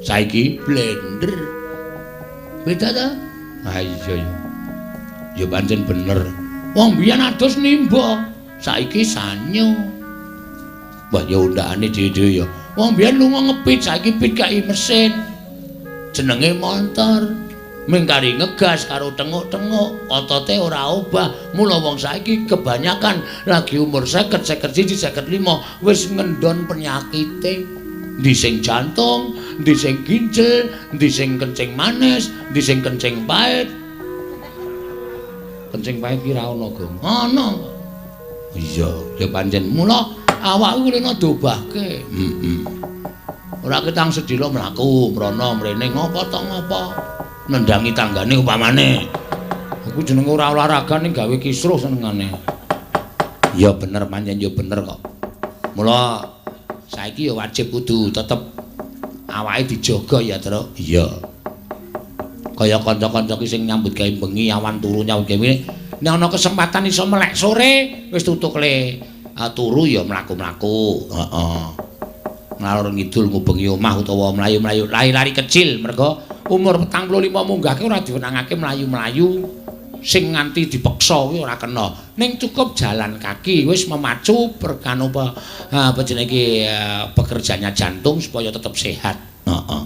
Saiki blender. Beda ta? Ha iya ya. Ya pancen bener. Wong biyen adus nimba, saiki sanyo. Wah ya undakane dhewe-dhewe ya. Wong biyen lunga ngepit, saiki pit kai mesin. Jenenge montor. Ming kari ngegas karo tenguk-tenguk, otote ora obah. Mula wong saiki kebanyakan lagi umur 50, 51, 55 wis ngendon penyakite. Endi sing jantung, endi sing ginjel, endi sing kencing manis, endi sing kencing pahit. Kencing pahit ki ra ono, Gong. Ono. Iya, ya pancen. Mula awakku kulino diobahke. Heeh. Ora ketang sedhela mlaku mrono mrene ngopo to ngopo. Nendangi tanggane upamane. Iku jenenge ora olahraga ning gawe kisruh senengane. Ya bener pancen ya bener kok. Mula saiki ya wajib kudu tetep awake dijaga ya, Truk. Iya. Kaya kanca-kanca ki sing nyambut gawe bengi awan turu nyambut gawe nek ana kesempatan iso melek sore wis tutuk le turu ya mlaku-mlaku. Heeh. Ngalor ngidul ngubengi omah utawa mlayu-mlayu lari-lari kecil mergo umur 45 munggahke ora diwenangake mlayu-mlayu sing nganti dipeksa kuwi ora kena. Ning cukup jalan kaki wis memacu perkano apa jenenge iki bekerjanya jantung supaya tetep sehat. Heeh.